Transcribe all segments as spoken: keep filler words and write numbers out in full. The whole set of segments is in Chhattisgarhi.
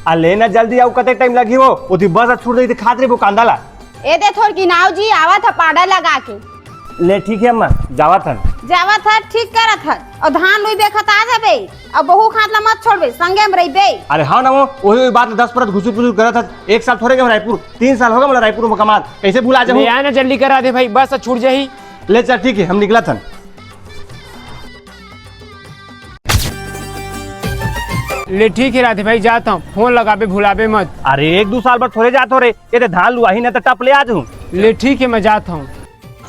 आ ले ना जल्दी, अउ कते टाइम लगही वो? ओती बस छूट जाही त खात रहिबो कांदा ला। ए दे थोर गिनाव जी, आवत ह पाउडर लगा के। ले ठीक हे अम्मा, जावत हन। जावत ह, ठीक करत ह। अउ धान लुई देखत आ जाबे, अउ बहू खात ला मत छोड़बे, संगे म रहिबे। अरे हाँ ना वो, ओही, ओही बात ला दस परत घुसुर फुसुर करत हस। एक साल थोरे गे हँव रायपुर, तीन साल होगे मोला रायपुर म कमात, कइसे भुला जाहूँ? ले आ ना जल्दी करा दे भाई, बस छूट जाही। ले चल ठीक हे, हम निकलत हन। ले ठीक हे राधे भाई, जात हँव, फोन लगाबे भुलाबे मत। अरे एक दू साल बर थोरे जात हँव रे, ए दे धान लुवाही ना त टप ले आ जाहूँ। ले ठीक हे, मैं जात हँव।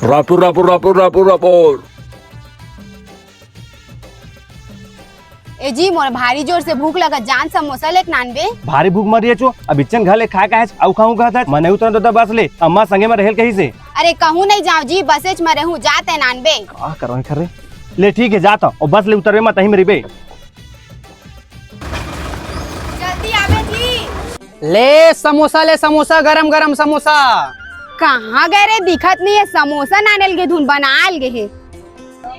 रायपुर, रायपुर, रायपुर, रायपुर, रायपुर। ए जी, मोर भारी जोर से भूख लगत, जान समोसा लेके नानबे। भारी भूख मर रही हे चो, अब इच्चन घर ले खाए काहेच, अउ खाहूँ कहत हस, मैं नइ उतरँव त बस ले, अम्मा संगे म रहेल कहिसे। अरे कहूँ नइ जाँव जी, बसेच म रहूँ, जात हँव नानबे। का करँव एखर रे? ले ठीक हे, जात हँव, अउ बस ले उतरबे मत, तहीं म रहिबे। जल्दी आबे जी। ले समोसा, ले समोसा, गरम गरम समोसा। कहाँ गे रे, दिखत नइ हे, समोसा नाने ल गे धुन बनाए ल गे हे।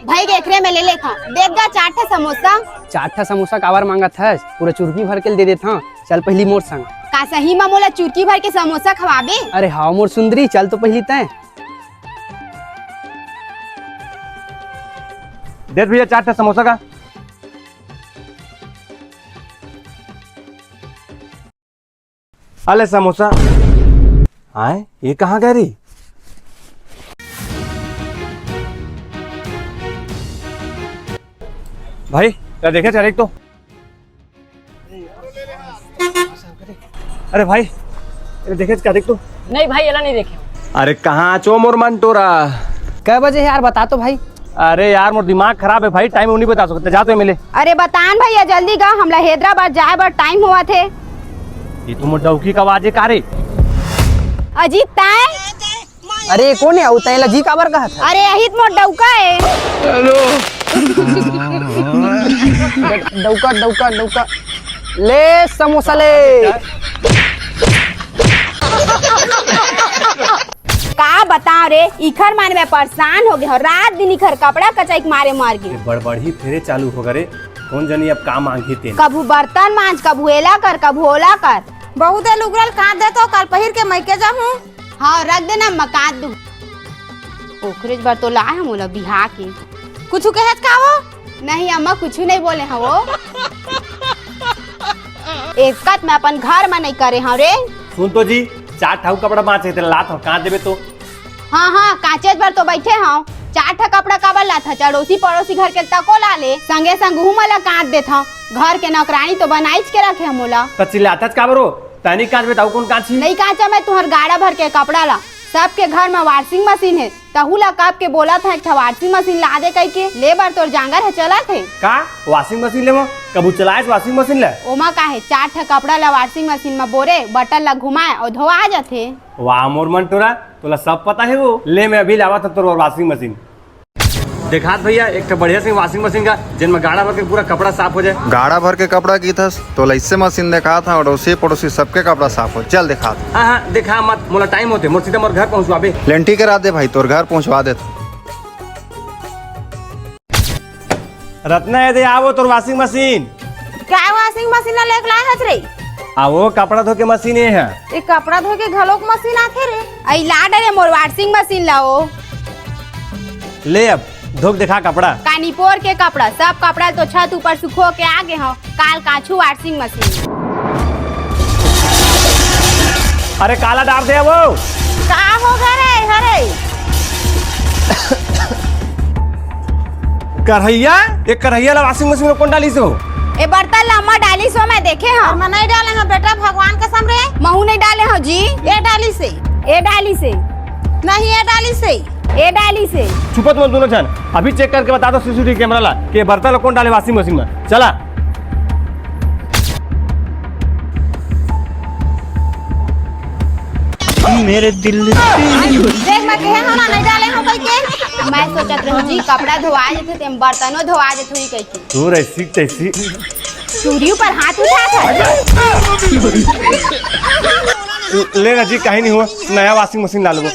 भाई, एकरे में ले लेथँव। देख गा, चार ठा समोसा। चार ठा समोसा काबर मांगत हस? पूरा चुरकी भर के दे देथँव। चल पहिली मोर संग। का सही म मोला चुरकी भर के समोसा खवाबे? अरे हाँ मोर सुंदरी, चल तो पहिली तैं। देख भैया, चार ठा समोसा का। अले समोसा। आय, ये कहाँ गे री? भाई, का देखे चारेक तो? अरे भाई, ये देखे चारेक तो? नहीं भाई, एला नहीं देखे। अरे कहाँ चो मोर मन टोरा? कै बजे हे यार, बता तो भाई। अरे यार, मोर दिमाग खराब हे भाई, टाइम नइ बता सकत, जा तो मिले। अरे बता न भैया, जल्दी गा, हमला हैदराबाद जाए बर टाइम होवत हे। ये तो मोर डौकी के आवाज हे का रे? अजीत, तैं? अरे कोन हे? अउ तैं ला जी काबर कहत हे? अरे अहित मोर डौका हे। डौका, डौका, डौका। ले समोसा ले। का बतावँ रे, इखर मारे मैं परेशान हो गे हँव। रात दिन इखर कपड़ा कचई के मारे मर गे। ये बड़बड़ही फेरे चालू होगे रे, कोन जनी अब का मांगही तेन। कभू बर्तन मांज, कभू एला कर, कभू ओला कर। बहू ए लुगरा ल काँच देथँव, काल पहिर के मइके जाहूँ। हाँ, रख देना, मैं काँच दूँ। ओखरेच बर तो लाए हँव मोला बिहा के। कुछु कहेच का वो? नहीं अम्मा, कुछु नहीं बोले हँव वो। एतका त मैं अपन घर म नइ करे हँव रे। सुन तो जी, चार ठा अउ कपड़ा बाँचे हे, तेला लात हँव, काँच देबे तो। हाँ, हाँ, काँचेच बर तो बइठे हँव। चार ठा कपड़ा काबर लात हस? अड़ोसी पड़ोसी घर के तको ला ले, संगे संग उहू मन ला काँच देथँव। घर के नौकरानी तो बनाइच के रखे हस मोला। त चिल्लाथच काबर ओ? तैं नइ काँचबे त अउ कोन काँचही? नइ काँचँव मैं तुँहर गाड़ा भर के कपड़ा ला। सबके घर म washing machine हे, तहूँ ला कब के बोलत हँव एक ठा washing machine ला दे कहिके। ले बर तोर जाँगर ह चलत हे। का washing machine लेवँव? कभू चलाएस washing machine ला? ओमा का हे, चार ठा कपड़ा ला washing machine म बोरे, button ला घुमाए अउ धोवा जाथे। वाह मोर मन टोरा, तोला सब पता हे वो। ले मैं अभी लावत हँव तोर बर washing machine। देखात भैया, एक ठा बढ़िया से washing machine का, जेन म गाड़ा भर के पूरा कपड़ा साफ हो जाए। गाड़ा भर के कपड़ा कहिथस, तोला अइसे मशीन देखात हँव, अड़ोसी पड़ोसी सबके कपड़ा साफ हो। चल देखात। हाँ, हाँ, देखा मत, मोला टाइम होथे, मोर सीधा मोर घर पहुँचवाबे। लेन ठीक हे, रह दे भाई, तोर घर पहुँचवा देथँव। रत्ना, ए दे, आ वो तोर washing machine। का washing machine ला लेके लाए हस रे? आ वो कपड़ा धो के मशीन ए हे। ए, कपड़ा धो के घलोक मशीन आथे रे? अई ला डरे मोर washing machine ला ओ। ले अब, धो के देखा कपड़ा। कानी पोर के कपड़ा, सब कपड़ा तो छत ऊपर सुखो के आ गे हँव, काल काँचहूँ washing machine। अरे काला डार दे वो। का होगे रे, हरे? करहइया, ए करहइया ला washing machine म कोन डालिस ओ? ए बर्तन ला अम्मा डालिस ओ, मैं देखे हँव। मैं नइ डाले हँव बेटा, भगवान कसम रे। महूँ नइ डाले हँव जी। ए डालिस हे। ए डालिस हे। नहीं, ए डालिस हे। ए डालिस हे। छुपा तुमन दूनों झन, अभी check करके बता दो CCTV camera ला कि ए बर्तन ला कोन डाले washing machine म। चला। मेरे दिल से। देख, मैं कहे हँव ना, नइ डाले हँव कहिके। मैं सोचत रहेंव जी, कपड़ा धोवा जाथे, तेम बर्तनो धोवा जाथे कहिके। तोर अइसी तइसी। चूड़ी ऊपर हाथ उठात हे। ले ना जी, कहीं नहीं हुआ, नया washing machine ला लेबो।